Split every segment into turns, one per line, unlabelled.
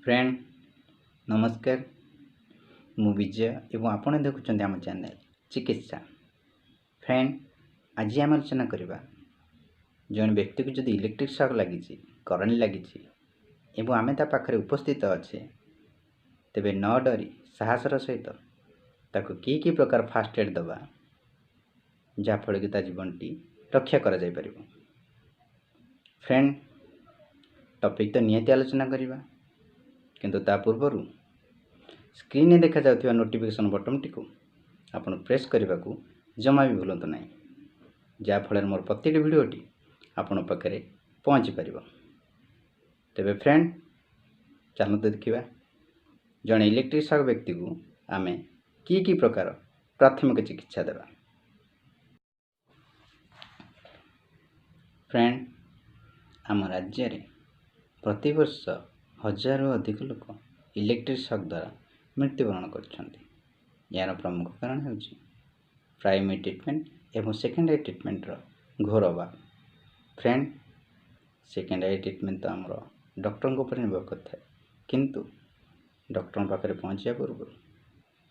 Friend, ନମସ୍କାର। ମୁଁ ବିଜୟ ଏବଂ ଆପଣ ଦେଖୁଛନ୍ତି ଆମ ଚ୍ୟାନେଲ୍ ଚିକିତ୍ସା। ଫ୍ରେଣ୍ଡ, ଆଜି ଆମେ ଆଲୋଚନା କରିବା, ଜଣେ ବ୍ୟକ୍ତିକୁ ଯଦି ଇଲେକ୍ଟ୍ରିକ୍ ସକ୍ ଲାଗିଛି, କରେଣ୍ଟ ଲାଗିଛି ଏବଂ ଆମେ ତା ପାଖରେ ଉପସ୍ଥିତ ଅଛେ, ତେବେ ନ ଡରି ସାହସର ସହିତ ତାକୁ କି କି ପ୍ରକାର ଫାଷ୍ଟ ଏଡ଼୍ ଦେବା, ଯାହାଫଳରେ କି ତା ଜୀବନଟି ରକ୍ଷା କରାଯାଇପାରିବ। ଫ୍ରେଣ୍ଡ, ଟପିକ୍ ତ ନିହାତି ଆଲୋଚନା କରିବା, କିନ୍ତୁ ତା ପୂର୍ବରୁ ସ୍କ୍ରିନ୍ରେ ଦେଖାଯାଉଥିବା ନୋଟିଫିକେସନ୍ ବଟନ୍ଟିକୁ ଆପଣ ପ୍ରେସ୍ କରିବାକୁ ଜମା ବି ଭୁଲନ୍ତୁ ନାହିଁ, ଯାହାଫଳରେ ମୋର ପ୍ରତିଟି ଭିଡ଼ିଓଟି ଆପଣଙ୍କ ପାଖରେ ପହଞ୍ଚି ପାରିବ। ତେବେ ଫ୍ରେଣ୍ଡ, ଚାଲନ୍ତୁ ଦେଖିବା ଜଣେ ଇଲେକ୍ଟ୍ରିକ୍ ସକ୍ ବ୍ୟକ୍ତିକୁ ଆମେ କି କି ପ୍ରକାର ପ୍ରାଥମିକ ଚିକିତ୍ସା ଦେବା। ଫ୍ରେଣ୍ଡ, ଆମ ରାଜ୍ୟରେ ପ୍ରତିବର୍ଷ ହଜାରରୁ ଅଧିକ ଲୋକ ଇଲେକ୍ଟ୍ରିକ୍ ସକ୍ ଦ୍ୱାରା ମୃତ୍ୟୁବରଣ କରୁଛନ୍ତି। ଏହାର ପ୍ରମୁଖ କାରଣ ହେଉଛି ପ୍ରାଇମେରୀ ଟ୍ରିଟମେଣ୍ଟ ଏବଂ ସେକେଣ୍ଡାରୀ ଟ୍ରିଟମେଣ୍ଟର ଘୋର ଅଭାବ। ଫ୍ରେଣ୍ଡ, ସେକେଣ୍ଡାରୀ ଟ୍ରିଟମେଣ୍ଟ ତ ଆମର ଡକ୍ଟରଙ୍କ ଉପରେ ନିର୍ଭର କରିଥାଏ, କିନ୍ତୁ ଡକ୍ଟରଙ୍କ ପାଖରେ ପହଞ୍ଚିବା ପୂର୍ବରୁ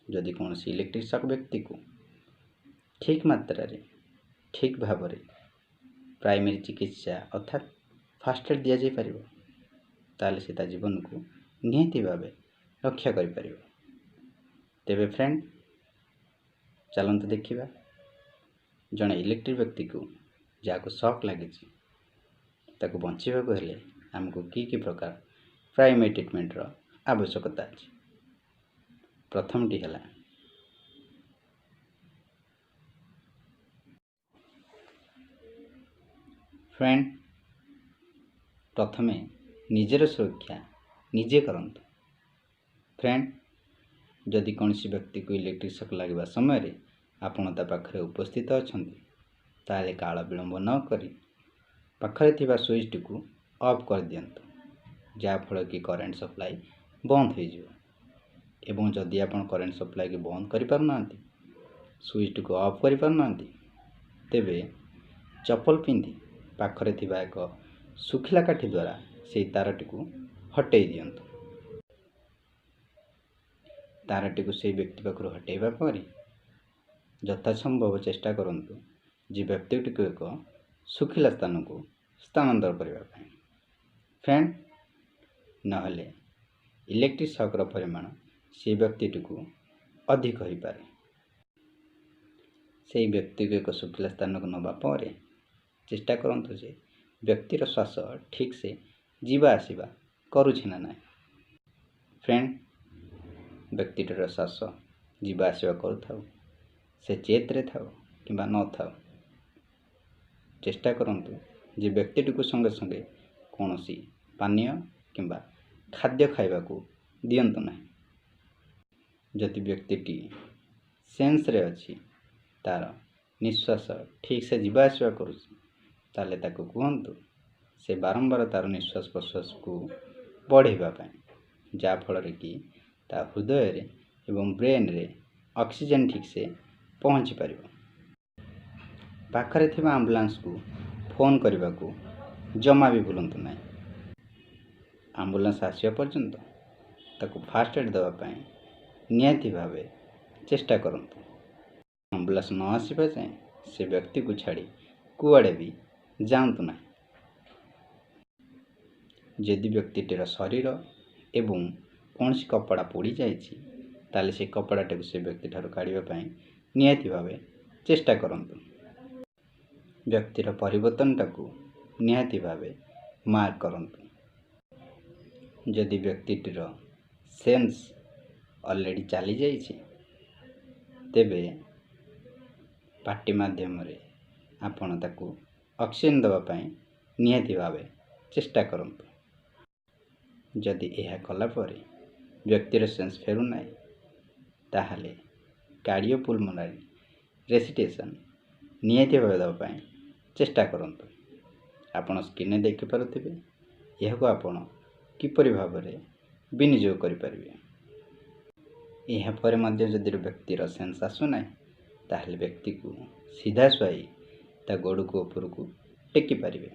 ଯଦି କୌଣସି ଇଲେକ୍ଟ୍ରିକ୍ ସକ୍ ବ୍ୟକ୍ତିକୁ ଠିକ୍ ମାତ୍ରାରେ, ଠିକ୍ ଭାବରେ ପ୍ରାଇମେରୀ ଚିକିତ୍ସା ଅର୍ଥାତ୍ ଫାଷ୍ଟ ଏଡ଼୍ ଦିଆଯାଇପାରିବ, ତାହେଲେ ସେ ତା ଜୀବନକୁ ନିହାତି ଭାବେ ରକ୍ଷା କରିପାରିବ। ତେବେ ଫ୍ରେଣ୍ଡ, ଚାଲନ୍ତୁ ଦେଖିବା ଜଣେ ଇଲେକ୍ଟ୍ରିକ୍ ବ୍ୟକ୍ତିକୁ, ଯାହାକୁ ସକ୍ ଲାଗିଛି, ତାକୁ ବଞ୍ଚିବାକୁ ହେଲେ ଆମକୁ କି କି ପ୍ରକାର ପ୍ରାଇମେରୀ ଟ୍ରିଟମେଣ୍ଟର ଆବଶ୍ୟକତା ଅଛି। ପ୍ରଥମଟି ହେଲା, ଫ୍ରେଣ୍ଡ, ପ୍ରଥମେ ନିଜର ସୁରକ୍ଷା ନିଜେ କରନ୍ତୁ। ଫ୍ରେଣ୍ଡ, ଯଦି କୌଣସି ବ୍ୟକ୍ତିକୁ ଇଲେକ୍ଟ୍ରିକ୍ ସକ୍ ଲାଗିବା ସମୟରେ ଆପଣ ତା ପାଖରେ ଉପସ୍ଥିତ ଅଛନ୍ତି, ତାହେଲେ କାଳ ବିଳମ୍ବ ନ କରି ପାଖରେ ଥିବା ସୁଇଚ୍ଟିକୁ ଅଫ୍ କରିଦିଅନ୍ତୁ, ଯାହାଫଳରେ କି କରେଣ୍ଟ ସପ୍ଲାଇ ବନ୍ଦ ହୋଇଯିବ। ଏବଂ ଯଦି ଆପଣ କରେଣ୍ଟ ସପ୍ଲାଇକୁ ବନ୍ଦ କରିପାରୁନାହାନ୍ତି, ସୁଇଚ୍ଟିକୁ ଅଫ୍ କରିପାରୁନାହାନ୍ତି, ତେବେ ଚପଲ ପିନ୍ଧି ପାଖରେ ଥିବା ଏକ ଶୁଖିଲା କାଠି ଦ୍ୱାରା ସେଇ ତାରଟିକୁ ହଟେଇ ଦିଅନ୍ତୁ। ତାରଟିକୁ ସେଇ ବ୍ୟକ୍ତି ପାଖରୁ ହଟେଇବା ପରେ ଯଥାସମ୍ଭବ ଚେଷ୍ଟା କରନ୍ତୁ ଯେ ବ୍ୟକ୍ତିଟିକୁ ଏକ ଶୁଖିଲା ସ୍ଥାନକୁ ସ୍ଥାନାନ୍ତର କରିବା ପାଇଁ। ଫ୍ରେଣ୍ଡ, ନହେଲେ ଇଲେକ୍ଟ୍ରିକ୍ ସକ୍ର ପରିମାଣ ସେ ବ୍ୟକ୍ତିଟିକୁ ଅଧିକ ହୋଇପାରେ। ସେଇ ବ୍ୟକ୍ତିକୁ ଏକ ଶୁଖିଲା ସ୍ଥାନକୁ ନେବା ପରେ ଚେଷ୍ଟା କରନ୍ତୁ ଯେ ବ୍ୟକ୍ତିର ଶ୍ୱାସ ଠିକ୍ସେ ଯିବା ଆସିବା କରୁଛି ନା ନାହିଁ। ଫ୍ରେଣ୍ଡ, ବ୍ୟକ୍ତିଟିର ଶ୍ୱାସ ଯିବା ଆସିବା କରୁଥାଉ, ସେ ଚେତରେ ଥାଉ କିମ୍ବା ନଥାଉ, ଚେଷ୍ଟା କରନ୍ତୁ ଯେ ବ୍ୟକ୍ତିଟିକୁ ସଙ୍ଗେ ସଙ୍ଗେ କୌଣସି ପାନୀୟ କିମ୍ବା ଖାଦ୍ୟ ଖାଇବାକୁ ଦିଅନ୍ତୁ ନାହିଁ। ଯଦି ବ୍ୟକ୍ତିଟି ସେନ୍ସରେ ଅଛି, ତା'ର ନିଶ୍ୱାସ ଠିକ୍ସେ ଯିବା ଆସିବା କରୁଛି, ତାହେଲେ ତାକୁ କୁହନ୍ତୁ ସେ ବାରମ୍ବାର ତା'ର ନିଶ୍ୱାସ ପ୍ରଶ୍ୱାସକୁ ବଢ଼େଇବା ପାଇଁ, ଯାହାଫଳରେ କି ତା ହୃଦୟରେ ଏବଂ ବ୍ରେନ୍ରେ ଅକ୍ସିଜେନ୍ ଠିକ୍ସେ ପହଞ୍ଚି ପାରିବ। ପାଖରେ ଥିବା ଆମ୍ବୁଲାନ୍ସକୁ ଫୋନ୍ କରିବାକୁ ଜମା ବି ଭୁଲନ୍ତୁ ନାହିଁ। ଆମ୍ବୁଲାନ୍ସ ଆସିବା ପର୍ଯ୍ୟନ୍ତ ତାକୁ ଫାଷ୍ଟ ଏଡ଼୍ ଦେବା ପାଇଁ ନିହାତି ଭାବେ ଚେଷ୍ଟା କରନ୍ତୁ। ଆମ୍ବୁଲାନ୍ସ ନ ଆସିବା ଯାଏଁ ସେ ବ୍ୟକ୍ତିକୁ ଛାଡ଼ି କୁଆଡ଼େ ବି ଯାଆନ୍ତୁ ନାହିଁ। ଯଦି ବ୍ୟକ୍ତିଟିର ଶରୀର ଏବଂ କୌଣସି କପଡ଼ା ପୋଡ଼ିଯାଇଛି, ତାହେଲେ ସେ କପଡ଼ାଟିକୁ ସେ ବ୍ୟକ୍ତିଠାରୁ କାଢ଼ିବା ପାଇଁ ନିହାତି ଭାବେ ଚେଷ୍ଟା କରନ୍ତୁ। ବ୍ୟକ୍ତିର ପରିବର୍ତ୍ତନଟାକୁ ନିହାତି ଭାବେ ମାର୍କ କରନ୍ତୁ। ଯଦି ବ୍ୟକ୍ତିଟିର ସେନ୍ସ ଅଲରେଡ଼ି ଚାଲିଯାଇଛି, ତେବେ ପାଟି ମାଧ୍ୟମରେ ଆପଣ ତାକୁ ଅକ୍ସିଜେନ୍ ଦେବା ପାଇଁ ନିହାତି ଭାବେ ଚେଷ୍ଟା କରନ୍ତୁ। ଯଦି ଏହା କଲା ପରେ ବ୍ୟକ୍ତିର ସେନ୍ସ ଫେରୁନାହିଁ, ତାହେଲେ କାର୍ଡ଼ିଓପୁଲମୋନାରୀ ରେସିଟେସନ୍ ନିହାତି ଭାବେ ଦେବା ପାଇଁ ଚେଷ୍ଟା କରନ୍ତୁ। ଆପଣ ସ୍କ୍ରିନ୍ରେ ଦେଖିପାରୁଥିବେ ଏହାକୁ ଆପଣ କିପରି ଭାବରେ ବିନିଯୋଗ କରିପାରିବେ। ଏହାପରେ ମଧ୍ୟ ଯଦି ବ୍ୟକ୍ତିର ସେନ୍ସ ଆସୁନାହିଁ, ତାହେଲେ ବ୍ୟକ୍ତିକୁ ସିଧା ଶୁଆଇ ତା ଗୋଡ଼କୁ ଉପରକୁ ଟେକି ପାରିବେ,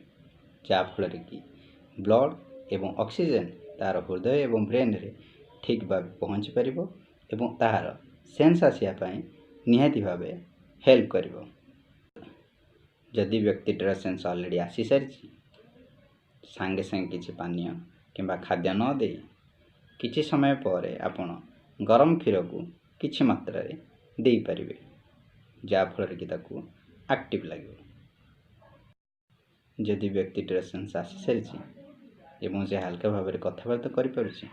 ଯାହାଫଳରେ କି ବ୍ଲଡ଼ ଏବଂ ଅକ୍ସିଜେନ୍ ତା'ର ହୃଦୟ ଏବଂ ବ୍ରେନ୍ରେ ଠିକ୍ ଭାବେ ପହଞ୍ଚି ପାରିବ ଏବଂ ତାହାର ସେନ୍ସ ଆସିବା ପାଇଁ ନିହାତି ଭାବେ ହେଲ୍ପ କରିବ। ଯଦି ବ୍ୟକ୍ତିଟିର ସେନ୍ସ ଅଲରେଡ଼ି ଆସିସାରିଛି, ସାଙ୍ଗେ ସାଙ୍ଗେ କିଛି ପାନୀୟ କିମ୍ବା ଖାଦ୍ୟ ନ ଦେଇ କିଛି ସମୟ ପରେ ଆପଣ ଗରମ କ୍ଷୀରକୁ କିଛି ମାତ୍ରାରେ ଦେଇପାରିବେ, ଯାହାଫଳରେ କି ତାକୁ ଆକ୍ଟିଭ୍ ଲାଗିବ। ଯଦି ବ୍ୟକ୍ତିଟିର ସେନ୍ସ ଆସିସାରିଛି ଏବଂ ସେ ହାଲକା ଭାବରେ କଥାବାର୍ତ୍ତା କରିପାରୁଛି,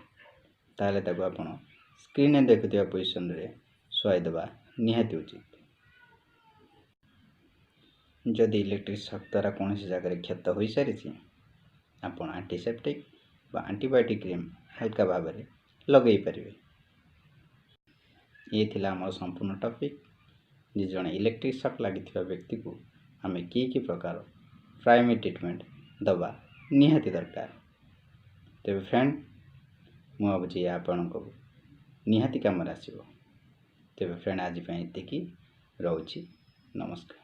ତାହେଲେ ତାକୁ ଆପଣ ସ୍କ୍ରିନ୍ରେ ଦେଖୁଥିବା ପୋଜିସନ୍ରେ ଶୁଆଇ ଦେବା ନିହାତି ଉଚିତ। ଯଦି ଇଲେକ୍ଟ୍ରିକ୍ ସକ୍ ଦ୍ୱାରା କୌଣସି ଜାଗାରେ କ୍ଷତ ହୋଇସାରିଛି, ଆପଣ ଆଣ୍ଟିସେପ୍ଟିକ୍ ବା ଆଣ୍ଟିବାୟୋଟିକ୍ କ୍ରିମ୍ ହାଲକା ଭାବରେ ଲଗାଇ ପାରିବେ। ଇଏ ଥିଲା ଆମର ସମ୍ପୂର୍ଣ୍ଣ ଟପିକ୍ ଯେ ଜଣେ ଇଲେକ୍ଟ୍ରିକ୍ ସକ୍ ଲାଗିଥିବା ବ୍ୟକ୍ତିକୁ ଆମେ କି କି ପ୍ରକାର ପ୍ରାଇମେରୀ ଟ୍ରିଟମେଣ୍ଟ ଦେବା ନିହାତି ଦରକାର। ତେବେ ଫ୍ରେଣ୍ଡ, ମୁଁ ଭାବୁଛି ଏହା ଆପଣଙ୍କୁ ନିହାତି କାମରେ ଆସିବ। ତେବେ ଫ୍ରେଣ୍ଡ, ଆଜି ପାଇଁ ଏତିକି ରହୁଛି। ନମସ୍କାର।